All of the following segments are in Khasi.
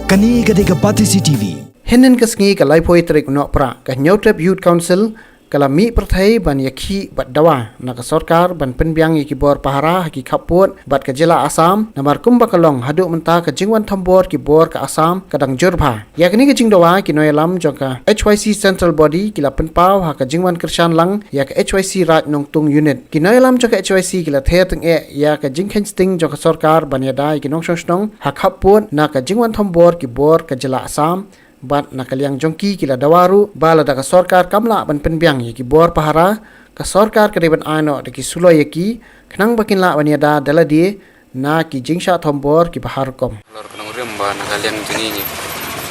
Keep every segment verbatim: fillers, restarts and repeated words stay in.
Kane ka dei ka Batesi T V. Hynnin ka sngi ka laiphew tarik u Nohprah, ka Hynñiewtrep Youth Council ka la mih pyrthei ban ïakhih bad dawa na ka sorkar ban pynbiang ïa ki bor pahara ha ki khappud bad ka jylla Assam, namar kumba ka long haduh mynta ka jingwan thombor ki bor ka Assam ka dang jur bha. Ïa kane ka jingdawa ki nongïalam jong ka H Y C Central Body ki la pynpaw ha ka jingwan kyrshan lang ïa ka H Y C Raid Nongtung Unit. Ki nongïalam jong ka H Y C ki la ther tyngeh ïa ka jingkheiñ sting jong ka sorkar ban ïada ïa ki nongshong shnong ha khappud na ka jingwan thombor ki bor ka jylla Assam, bad na ka liang jong ki ki la dawa ruh ba lada ka sorkar kam lah ban pynbiang ïa ki bor pahara, ka sorkar ka dei ban ai noh da ki suloi ïa ki, khnang ba kin lah ban ïada da lade na ki jingshah thombor kiba har rukom. Halor ka nongrim ba na ka liang jong ngi,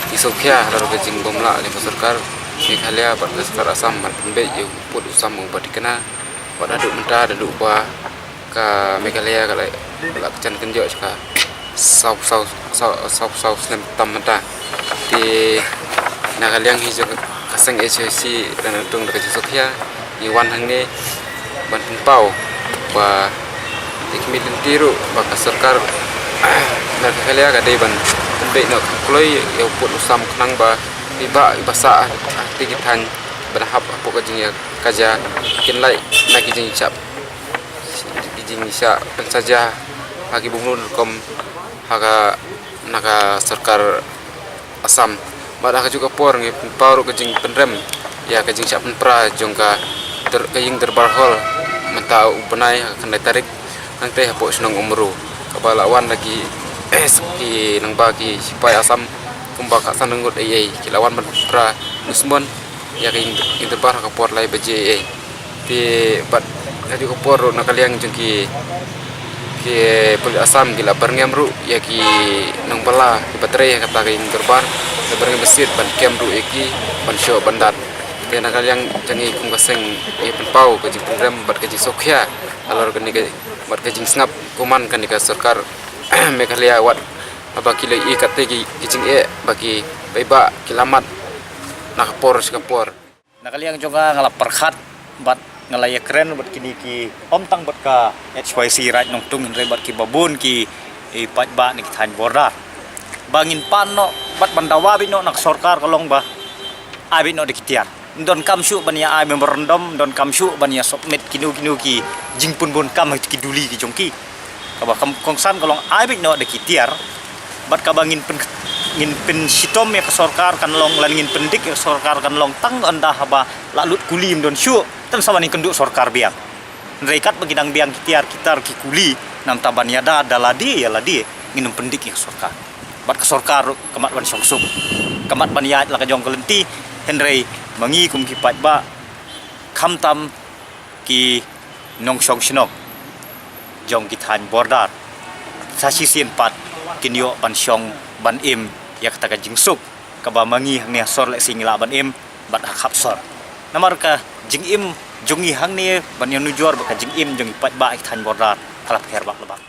ngi sngewkhia halor ka jingbymlah jong ka sorkar Meghalaya bad ka sorkar Assam ban pynbeit ïa u pud u sam uba thikna, bad haduh mynta da duh ba ka Meghalaya ka la, la kynjan kynjoh sha ka saw, saw, saw, saw, saw snem tam mynta. Te na ka liang hi jong ka seng H Y C Raid Nongtung da ka jingsngewkhia ngi wan hangne ban pynpaw ba ïa ka mih lynti ruh ba ka sorkar na ka Meghalaya ka dei ban pynbeit noh ka kloi ïa u pud u sam khnang ba iba, iba sah ha ki thaiñ ba la hap hapoh ka jingïakajia kin lait na ki jingshah, ki jingshah pynsaja ha ki bun rukom ha ka, na ka sorkar Assam. Bad ha kajuh ka por ngi pynpaw ruh ka jingpynrem ïa ka jingshah pynpra jong ka dor-, ka ïing dorbar hall mynta u bnai ha ka khyndai tarik, hangtei hapoh shnong Umru, kaba la wan da ki, ki nangba ki sipai Assam kumba ka san ngut ei ei, ki la wan ban pynpra dusmon ïa ka ïing, ïing dorbar ha ka por lai baje ei ei. Te bad kajuh ka por ruh na ka liang jong ki, ki pulit Assam ki la byrngem ruh ïa ki nongbylla kiba trei ha kata ka ïing dorbar, la byrngem basiat ban kem ruh ïa ki ban shoh ban dat. Te na ka liang jong ngi kum ka seng ngi pynpaw ka jingpynrem bad ka jingsngewkhia halor kane ka, bad ka jingsngap kuman kane ka sorkar Meghalaya wat haba ki la ïohi katei ki, ki jingeh ba ki paidbah ki la mad na ka por sha ka por. Na ka liang jong nga, nga la pyrkhat bad nga la ïakren bad kine ki, ym tang bad ka H Y C Raid Nongtung hynrei bad kiba bun ki, eh, paidbah na ki thaiñ border, ba ngin pan noh bad ban dawa beit noh na ka sorkar ka long ba ai beit noh da ki tiar. Ym donkam shuh ban ïa ai memorandum, ym donkam shuh ban ïa submit kino kino ki jingpynbun kam ha ki duli ki jong ki. Kaba kam kongsan ka long ai beit noh da ki tiar. Bad kaba ngin pyn, ngin pynshitom ïa ka sorkar kan long, lane ngin pyndik ïa ka sorkar kan long tang ynda haba la lut kuli, ym don shuh, tang sa ban ïakynduh sorkar biang. Hynrei katba ki dang biang ki tiar ki tar ki kuli, namar ban ïada da lade ïa lade, ngin ym pyndik ïa ka sorkar. Bad ka sorkar ruh ka mat ban shong suk, ka mat ban ïaid la ka jong ka lynti, hynrei ma ngi kum ki paidbah, khamtam ki nongshong shnong jong ki thaiñ border, sa shisien pat kin ïoh ban shong ban im ïa kata ka jingsuk kaba ma ngi hangne ha sor lehse ngi lah ban im bad ha khap sor. Namar ka jingim jong ngi hangne ban ïanujor bad ka jingim jong ki paidbah ki thaiñ border ka la pher bak la bak.